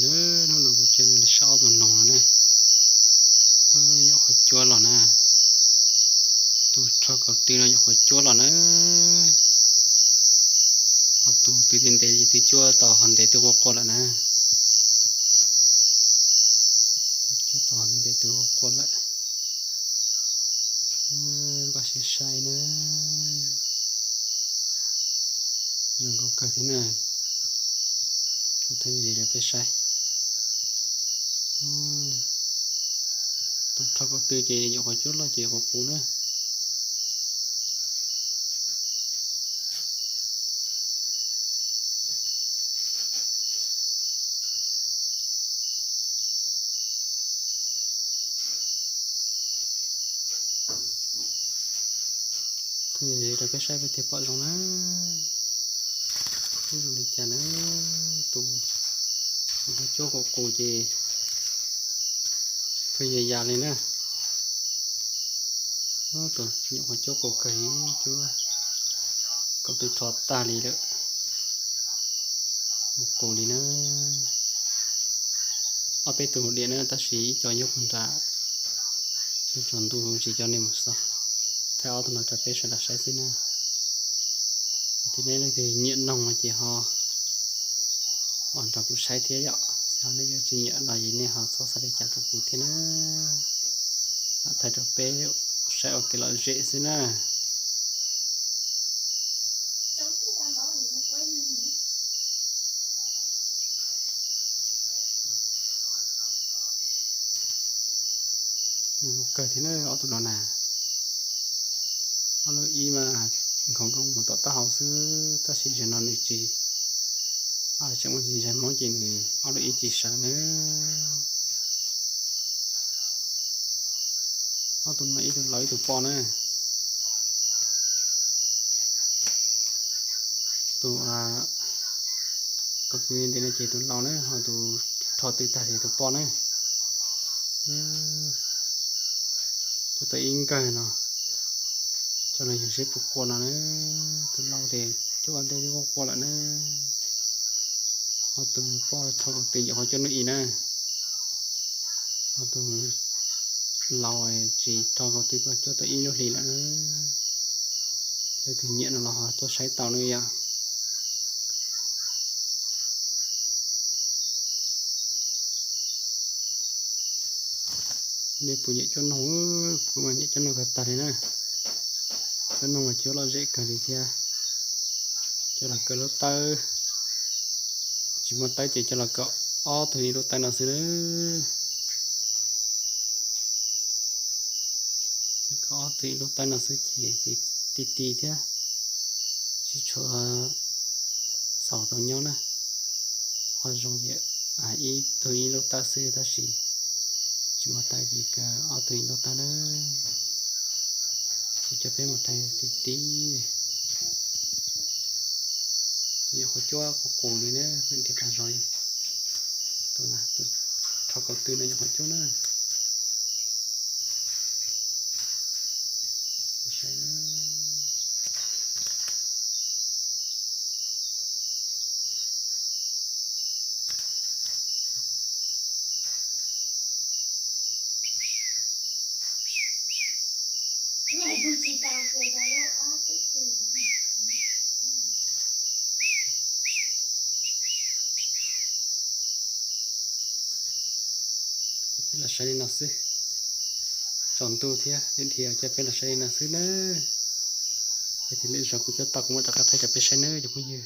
Na, hnub no kuv coj nej los saib ob tug noog no ne, nyuam qhuav cuab los na. Tus rho kaus tw no nyuam qhuav cuab los na. Ho tus twg ntev ntev ces twb cuab tau ho ntev twb quaj quaj lawm na. Twb cuab tau ho ntev ntev twb quaj quaj lawm. Npaj siab saib na. Zoo nkauj kawg thiab na. Kuv thaij rau peb saib. Tus rho kaus tw ces nyuam qhuav cuab loj ces qus qus na. Thaij rau peb saib peb thiaj pom zoo na. Peb zoo li cas na. Tus nyuam qhuav cuab qus qus ces pheej ya ya li na. Tus nyuam qhuav cuab qus kawg, cuab kaus tw rho tag li lawm. Qus qus li na. Ob peb tus diam na tab sis ib co nyob puag nram tsaus ntuj tsis coj nej mus xauj. Thaij ob tug no rau peb sawv daws saib xwb na. Ces nej leej twg nyiam noog no ces ho los nrog kuv saib thiab yom. Xyov nej yuav tsis nyiam los ces nej ho txhob xav li cas rau kuv thiab na. Lam thaij rau peb saib ua kev lom zem xwb na. Zoo nkauj kawg thiab na ob tug no na. Ob lub ib mas nkhaus nkauj mus tom taub hau xwb tab sis zaum no nws tsis, tseem muaj ntsis ntsais hmoob ces nws ob lub ib tsis sawv na. Ob tug no ib tug laus ib tug poj na. Tus kaus tw ntev no ces tus laus na, ho tus rho tw tag ces tus poj na. Coj tau ib nkawg no, coj los yog seb puas quaj no na. Tus laus ces cuab ua ntej twb quaj quaj lawm na. Ho tus poj rho kaus tw nyuam qhuav cuab hnub ib na. Ho tus laus tsis rho kaus tw ko cuab tau ib lub hlis lawm na. Leej twg nyiam no los ho tuaj saib tau na yom. Nej puas nyiam cuab noog? Kuv mas nyiam cuab noog kawg tag li na. Cuab noog mas cuab lom zem kawg li thiab. Coj los kaw lub tawb, tsis muaj tawb ces coj los kaw ob tug ib lub tawb no xwb na. Kaw ob tug ib lub tawb no xwb ces ti ti thiab, tsis tshua txaus tau nyob na. Qhov zoo ces ib tug ib lub tawb xwb tab sis tsis muaj tawb ces kaw ob tug ib lub tawb na. Kuv coj peb mus thaij ti ti. Tus nyuam qhuav cuab qus qus li na, pheej nrhiav tau zoo li. Tus rho kaus tw no nyuam qhuav cuab na. Coj peb los saib li no xwb. Tsaus ntuj thiab, ib dhia coj peb los saib li no xwb na. Yog tias lwm zaus kuv cuab tau kuv mam rov qab thaij rau peb saib nawb cov phooj ywg.